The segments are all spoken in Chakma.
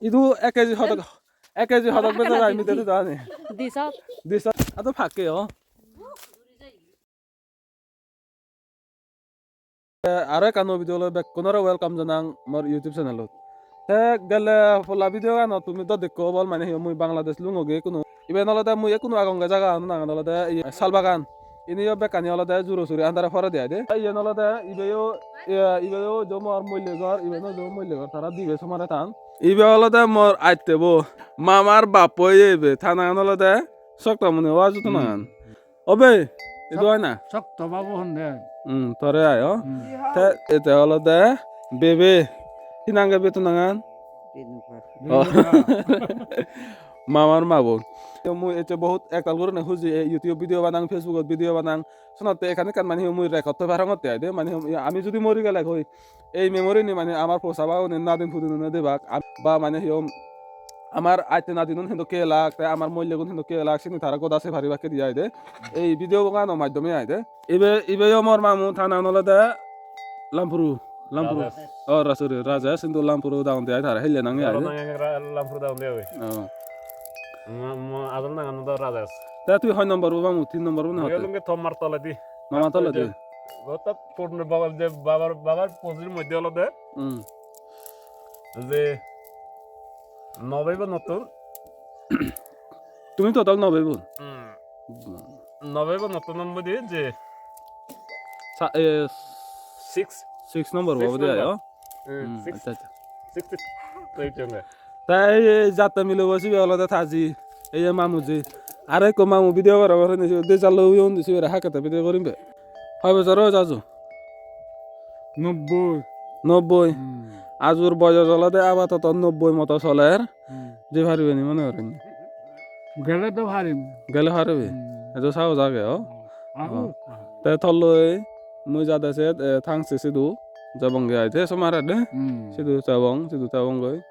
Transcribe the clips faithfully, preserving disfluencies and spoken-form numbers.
Idu ek kg hodok, ek kg hodok beja jai mide tu dani. Disok. Disok. Ado pakke o. Te aro ekkan nuo video loi bekkunore welcome janang mor YouTube channelot. Te gelle polla video ganot tumi do dekko obol mane hi mui Bangladesh lungogi ekkuno. Iben olode mui ekkuno agonge jaga ano nangan olode iye Salbagan. Iniyo bekkani olode juro suri andare poredi ai de. Te iyen olode ibeyo, iye, ibeyo jo mor moille gor, iben o jo moille gor, tara dibe somare tan. Ibe olode mor atte bo, mamar bappo iye ibe, ta nangan olode Soktomoni, o aju to nangan. Obe, idu ai na? Sokto babu honde. Hmm, tore ai o. Hmm. Te ete olode bebe. Hi nang ge betu nangan? Oh. Mamar mabo. Mui ecche bohut ektal gurine huji ei YouTube video banang, Facebook-ot video banang. Sonotte ekkan ekkan mane hi mui record toi parongotte ai de. Mane hi ami judi mori gele hoi, ei memory ni mane amar posabagune nadin pudinune debak. Am-, ba mane hi hom amar atte nadinun hintu ke elak, te amar moillegun hintu ke elak, sini tara goda se paribakke di ai de. Ei video gano maddhome ai de. Ibe, ibe yo mor mamu, ta nang olode Lampuru, Lampuru. Rajesh. Oh, ra-, sorry, Rajesh, hintu Lampuru dagon de ai tara, hille nang ai de. Nang age Ra-, Lampuru dagon de oi. Oh. Mo, mo, ajol nangan do Rajesh. Te tui hoi nombor bo mamu, tin nombor bo na hote? Mui olunge Tomar toledi. Mamar toledi? Orthat purno babar je, babar, babar pojir moddhe olode. Hmm. Je Nobebo notun. Tumi total nobebo? Hmm. Hmm. Nobebo notun nombodi je. Sa-, eh, six. Six number six bo de number. Ayo. Hmm, hmm, six. Accha, accha. Six, six. Ei chonge. Ta ei, ei jatte milebo sibe olode Taji. Ei je mamuji. Aro ekko mamu video gorongor hini sibe de jalo uyo undi sibere hakkete video gorim be. Hoi bojor oi Aju? Nobboi. Nobboi. Hmm. Ajur boyos olode apatoto nobboi moto soler. Hmm. Jei paribe ni mone gorinni? Gele do parim. Gele paribe? Hmm. Ejo sahos age, o? Hmm. Agu. O. Te tolloi mui jade set, eh, thangse sidu jebonge ai te somare de. Hmm. Sidu jebong, sidu jebongoi.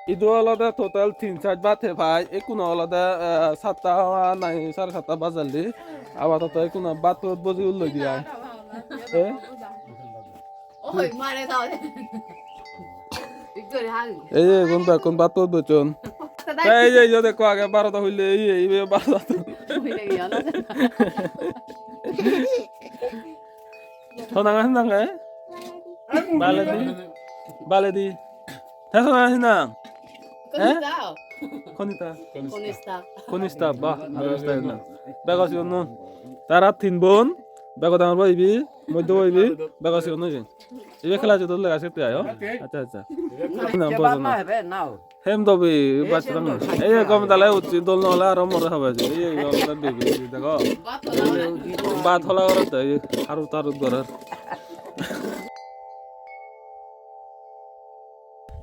Idu olode total tin side bhat hepai, ekkuno olode, eh, satta nahi sare satta bajelli. Apatoto ekkuno bhat hot boji ulloi di ai. Eh? Oi, mare dao. Ikko guri hal. Ei je, igun bekkun bhat hot bojjon. Te ei je, iyot ekko age, barota hulle, ei je, ibe barota. Hulle giyana. To nang, nang, eh? Baledi. Baledi. Te to nang, nang. Eh? Konita. Konita. Konista. Konista, bah, aro style na. Bego sigon no. Tara tin bon, bego dangor bo ibe, moddo bo ibe, bego sigon no ibe. Ibe class eight-ot lega sitte ayo. Accha, accha. Nang bojo na. Hem dobe, bacche dang. Ei gom dale ucche dol no ole aro more hobe je. Ei olode bebe, dego. Bhat hola gorot de, ei harut harut goror.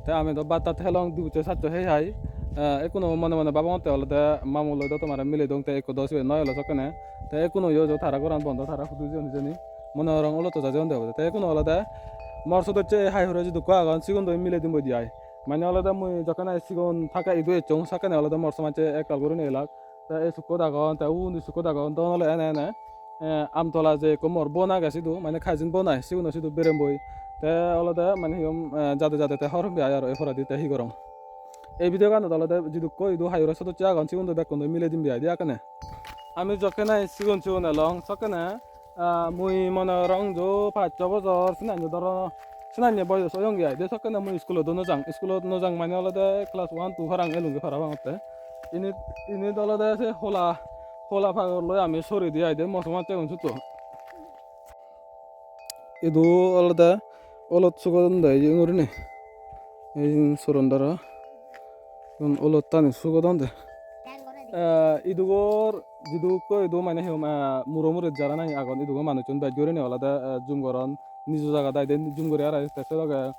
Te ami do bhat tat helong, dibucche sacche hei hai. Eh, ekkuno mone mone babongotte olode mamu loi do tomare mile dong, te ekko do sibe noi olo sokkene. Te ekkuno yo jo tara goran bondo, tara hudu jeyon hijeni. Mone gorong olotto ja jeyon de obode. Te ekkuno olode mor sodocche hai hure jidukko agon, sigun do mile dimboi di ai. Mane olode mui jokkene sigon thakke idu ecchong, sokkene olode mor somajje ektal gurinei elak. Te ei sukkot agon, te undi sukkot agon, don ole ene ene, eh, Amtola je ekko mor bon age sidu, mane cousin bon ai, siguno sidu beremboi. Te olode mane hi hom, eh, jade jade te hobor pembe ai aro ei poredi te hi gorong. Ei video ganot olode jidukko idu hai hure sodocche agon, sigun do bekkun do mile dimbe ai de ekkene. Ami jokkene sigon sigon elong, sokkene Ah, mui mone gorong jo pach so bojor sinanne doro, sinanne boyos oyonge ai de, sokkene mui iskulot o no jang. Iskulot no jang mane olode class one two parang elunge parapangotte. Init, init olode se hola, hola pagor loi ami soredi ai de, mo somajjegun sutto. Idu olode olot sugodon de, iye gurinei. Ei soron dara. Igun olottani sugodon de. Eh, idugor jidukko idu mane hi hom, eh, muro murit jara nahi agon, idugo manuchun bej gurinei olode, eh, jum goron, nijo jagat aide jum guri arai, te se loge,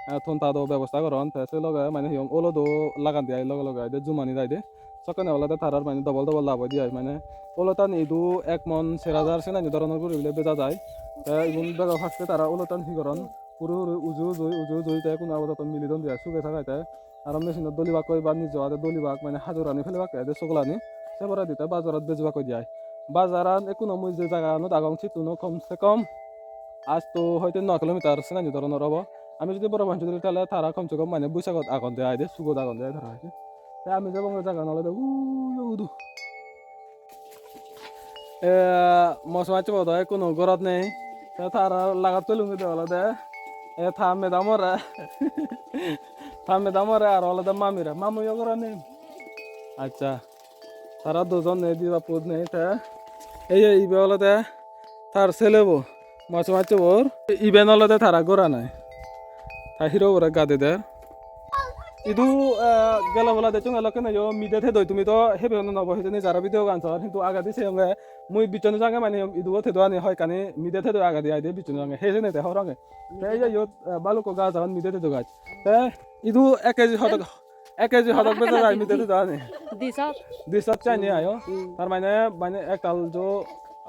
eh, ton tado bebosta goron, te se loge mane hi hom olodo lagan de ai, loge loge aide jumani aide. Sokkene olode tarar mane dobol dobol lab oide ai, mane olottani idu ek mon ser hajar senani doronor guri bile beja jai. Te igun bego pakke tara olottan hi goron, hure hure uju ujui, uju ujui te ekkuno abadoto mili don de ai, suge sagai te. Aro machine-ot dolibakkoi ba nijo ade dolibak, mane hajorani pelebakke ede sogolani. Se poredi te bajarot bejibakkoi de ai. Bajaran ekkuno mui je jagaganot agong, sittuno kom se kom asto hoite no kilometer senani doronor obo. Ami jodi boro panch duri, tale tara kom se kom mane busagot agon de ai de, sugot agon de ai tara ai de. Te ami jebonge jagan olode uyo udu. E, mosmassebo do ekkuno gorot nei. Te tara lagat pelungi de olode. E, ta madam ore. Ta madam ore aro olode mamire. Mamuyo gorot nei. Accha. Tara dujon nei, di bap put nei te. Ei, ei, ibe olode tar selebo, mosmassebor. Iben olode tara goran ai. Ta hiro bore gade der. Idu, eh, gelo bola decchung elokkene yo mide thedoi, tumi do hebe ono nobo hijeni jara video gan sor, hintu agedi seyonge mui bichon jange mane idu o thedo ani hoyekkani mide thedoi agedi ai de bichon jange. Hejeni te horonge. Te ye yot, eh, balukko gaj agon mide thedo gaj. Te idu ek keji hodok Ek keji hodok beja jai mide thedo ani. Disot. Disot chai ni ayo. Hmm. Tar mane, mane ektal jo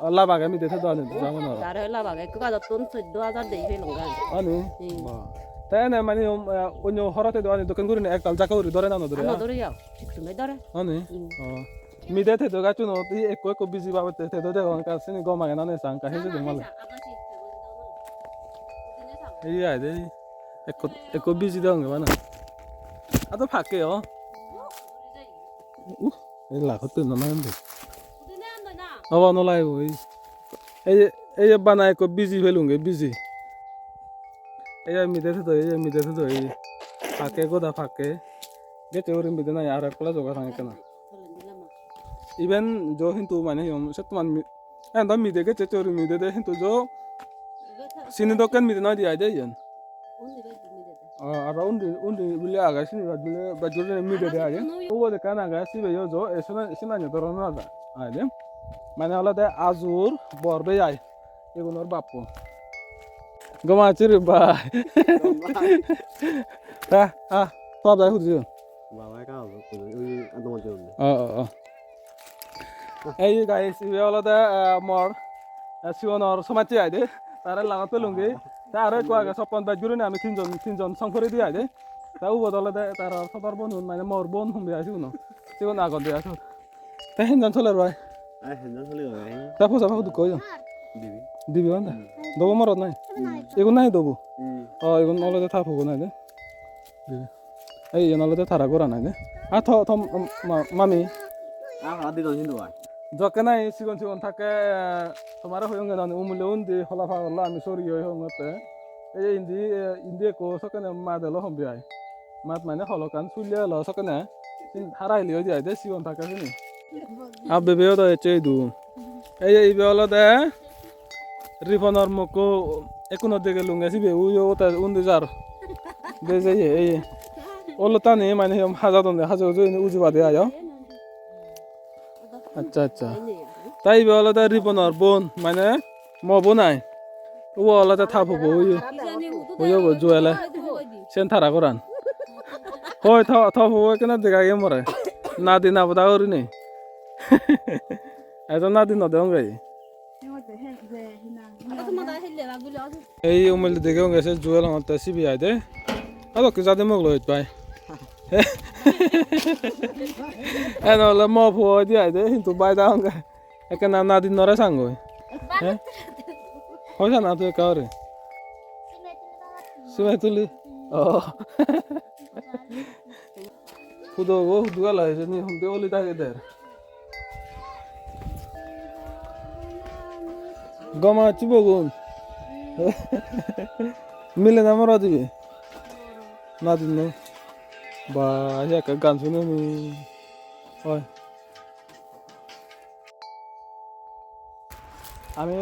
lab age mide thedo ani, jo mane aro. Tare lab age, ekko gajottun soddo hajar dei pelong age. Ani? Hmm. Ba. Te ene mane, um, eh, onyo horo thedo ani dokken gurinei ektal jakka guri dore na no dore? Ano dore ya. Ekdom dore. Ani? Hmm. Oh. Mide thedo gacchunot hi ekko ekko biji babotte thedo degong, ekka sini gom age na nei sang, ekka hejede male. Ei ai de. Ekko, ekko biji degonge bana. Ado pakke o. Uh, ei lagotte no nangende. Obo no lagibo ei. Ei, ei bana ekko biji pelunge, biji. Ei mide thedo, ei mide thedo, ei. Pakke goda pakke. Gecche uri mide nai aro ekko la joga tang ekkena. Iben jo hintu mane yom settuman mi-, en do mide gecche uri mide de hintu jo sini dokken mide noi di ai de iyen. Undi bej mide de. Ah, aro undi, undi bile age sini bej bile bej gurinei mide de age. Ubot ekkan age sibe yo jo, e sena, sena yo doronor age ai de. Mane olode ajur bor bhei ai. Igunor bappo. Goma chiri bai. Ha, ha, to bai hudu. Baba ka oi, oi, ando mo jom. Oh, oh, oh. Ei guys, ibe olode, eh, mor, eh, sigonor somajje ai de. Tare lagot pelungi. Te aro ekko age soppon bej gurinei ami tinjon, tinjon song puri di ai de. Te ubot olode tara sodor bonun, mane mor bon hombi ai siguno. Sigun agon de ai sot. Te henjan soler bai? Ai, henjan soler bai. Te posa paguduk koi jon? Dibe. Dibe bande? Hmm. Dobo morot nai? Hmm. Igun nai dobo? Hmm. Oh, igun olode ta pogo nai de. Dibe. Ei, iyen olode tara goran ai de. Ah, to, to, ma-, mami. Ah, ha, di don hindu bai. Jokke nai sigon sigon thakke, eh, tomare hoyonge nani umullo undi hola pagollo ami sori oi hongotte. Ei indi, eh, indi ekko sokkene mad elo hombi ai. Mad mane holokkan sulle elo sokkene. Sin hara hili oi jai de sigon thakke sini. Aa bebe o do ecche idu. Ei je ibe olode Riponor mokko ekkuno dege lunge sibe uyo te undi jar. De je ye, ei. Olottani mane hiyom hajadonde, hajo ujo ini uji bade ayo. Accha, accha. Ta ibe olode Riponor bon, mane mo bon ai. Ubo olode ta pobo uyo. Uyo bo Joel-e. Sen tara goran. Hoi to, to pobo ekkena dega geye more. Nadi naboda gurinei. Ejo nadi no degong geye. Ei umel degong geye se Joel ongotte sibe ai de. Ado ki jade mok loi pai. Eno ole mo po di ai de, hintu bai da onge. Ekkena nadin nore sangoi. He? Hoy sana tu ekka ore. Sime tuli. Oh. Hudu go, hudu gala hijeni, hudu oli dagi der. Goma chibogun. Mile na morot ibe? Nadin no. Ba, hi ekka gan sunoni. Oi. Ami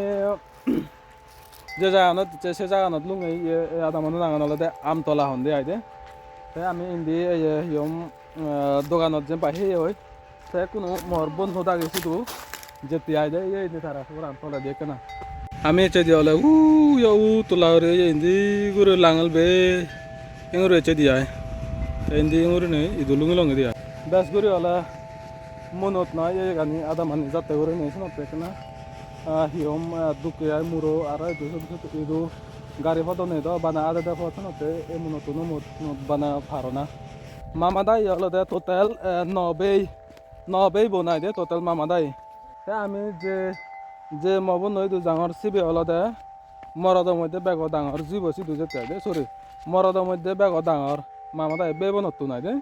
je jaganot, je se jaganot lunge, iye, ei adamano nangan olode Amtola honde ai de. Te ami indi, iye, hi hom, eh, doganot jempai heye oi. Te ekkunu mor bon no dagi sidu jetti ai de, iye, indi tara goran toledi ekkena. Ami ecchedi ole, u, yo, u, tola guri, iye, indi guri langel be, enguri ecchedi ai. Te indi engurinei idu lungi longi di ai. Bes guri ole, Monot noi, ei gani adamani jatte gurinei senotte ekkena, ah, hi hom, ah, dukke ai muro, aro idu sot, sot idu gari podonei do bana adede pod senotte ei monottun o mot, mot bana paro na. Mama dagi olode total, eh, no bei, no bei bon ai de total mama dagi. Te ami je, je mo bonno idu jangor sibe olode morodo moddhe bego dangor jibo sidu jette ai de, sorry. Morodo moddhe bego dangor, mama dagi bebonottun aai de.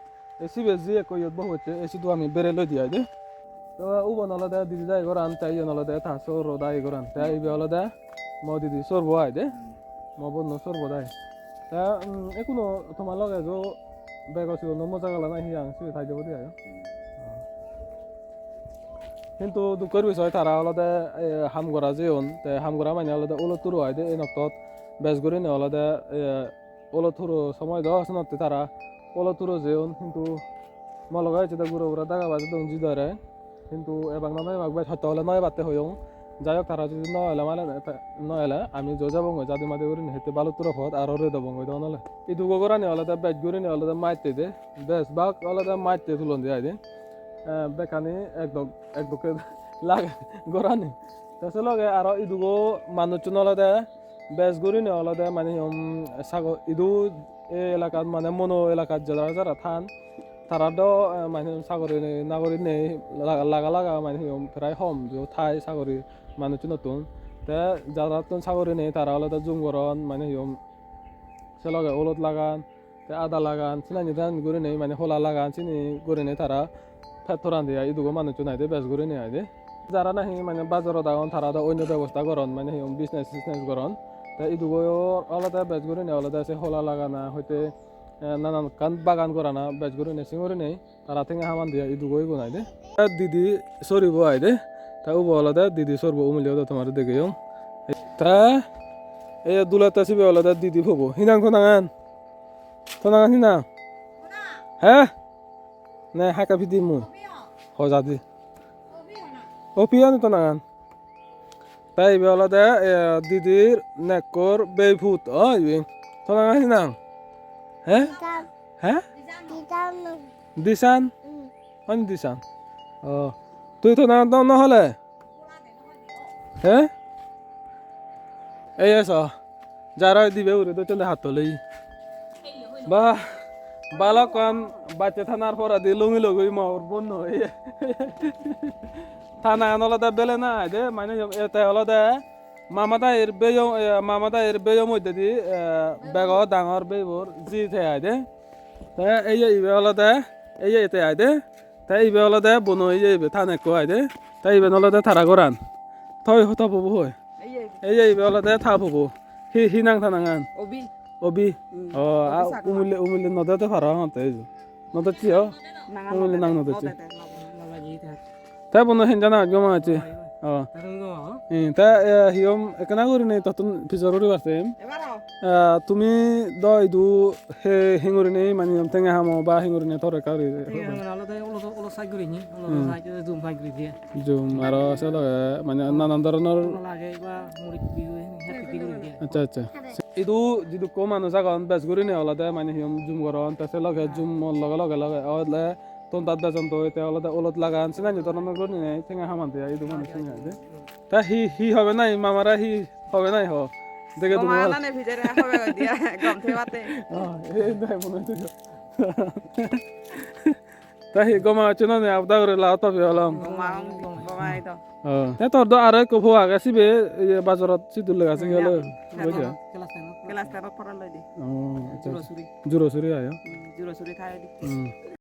E sibe ji ekko iyot bobo ecche, e sidu ami berei loi di aai de. To ubon olode didi dagi goran, te iyen olode ta sor dagi goran. Te ibe olode mo didi sorbo aai de. Mo bonno sorbo dagi. Te, um, ekkuno toma loge jo bego sigun no moja gala na hi ang sibe thai debo de aai. Hintu dukkor bisoy tara olode, eh, ham gora jeyon, te ham gora mane olode olot huro aai de, ei noktot bej gurinei olode, eh, olot huro somoy do senotte tara olot huro jeyon, hintu mo loge ecche de guro guro daga baj don jidore, hintu ebak na no ebak bej hoyto ole no ebatte hoyong. Jai hok, tara judi no ele mane, no ele ami jo jabongoi jadi madi gurinei, hitte baluturo pot aro ret obongoi don ole. Idugo gorani olode bej gurinei olode matte de, bej bak olode matte tulon de aai de. Eh, bekkani ek dok, ek dokke lage gorani. Te se loge aro idugo manuchun olode bej gurinei olode mane hi hom sago-, idu ei elakat mane mono elakat jara jara than, tara do, eh, mane sagori nei, nagori nei, laga, laga laga mane hi hom prai hom jo thai sagori manuchunottun. Te jarattun sagori nei tara olode jum goron, mane hi hom se loge olot lagan, te ada lagan, sinani dan gurinei mane hola lagan, sini gurinei tara pet toran de aai, idugo manuchun aai de bej gurinei aai de. Jara nahi mane bajarot agon, tara do onyo bebosta goron, mane hi hom business tisnes goron. Te idugo olode bej gurinei olode se hola lagana hoite, eh, nanan ekkan bagan gorana bej gurinei, sing gurinei tara tenga haman de aai, idugo igun aai de. Te didi soribo aai de. Te ubo olode didi sorbo umuli odo tomare degeyong. Te ei dulette sibe olode didi pobo. Hi nang to nangan? To nangan hi nang? He? Ne haka pidi mui. Ho jadi. Opi ani to nangan. Te ibe olode, eh, didir nekkor bei put. O ibe. To nangan hi nang? He? Disan. He? Disan. Disan? Hmm. Ani Disan? O. Tui to nangan to no hole? He? Ei eso. Jara dibe hure dochchonde hattolei. Bah, balokkon bacche thanar poredi lungi logoi mor bonno. Thanagan olode bele na aai de, mane ete olode mama dagir beyo, eh, mama dagir beyo moddedi, eh, bego dangor beyibor ji te aai de. Te eye ibe olode, eye ete aai de. Te ibe olode bono eye ibe than ekko aai de. Te iben olode tara goran. Toi hoto bobo hoi? Eye ibe. Eye ibe olode ta bobo. Hi, hi nang ta nangan? Obi. Obi. Hmm. O, Obi a, Chakma. Umille, umille no dede parapang te ijo. No docchi o? Nangan umille no nang dede, no docchi. No dede, no, no, no, no, no. Te bono henjan aaj goma acche. Oi, oi. O. Te tumi goma, o? Hmm, te, eh, hi hom ekkena gurinei tottun pijor guribar sem. Ebaro? Eh, tumi do idu he, hingurinei mane tenga hamo ba hingurinei tor ekka guri. Tenga hamo olode olot, olot saj gurinei, olot Hmm. saj, jum saj guri diye. Jum aro se loge mane nanan doronor Lage ba murit biu he, he guri diye. Accha, accha. Idu jidukko manuj agon bej gurinei olode mane hi hom jum goron, te se loge jumor loge, loge, loge ole ton tat bejon toi, te olode olot lagan, sinani doronor gurinei tenga haman de ai idu manuj tenga de. Ta hi, hi hobe nai, mamare hi hobe nai ho? Dege dun. Mama nane pijere hobe goi dia, gom thebate. Ah, ei dai mone hoi. Ta hi goma acche nane abda guri lagot pabi olong. Goma, goma ai do. Oh. Te tor do aro ekko po age sibe, iye, bazarot sidu lega sigi ole. Class ten-ot. Class ten-ot pora loi de. Oh, accha. Juro suri. Juro suri ayo. Hmm, juro suri thai de. Hmm.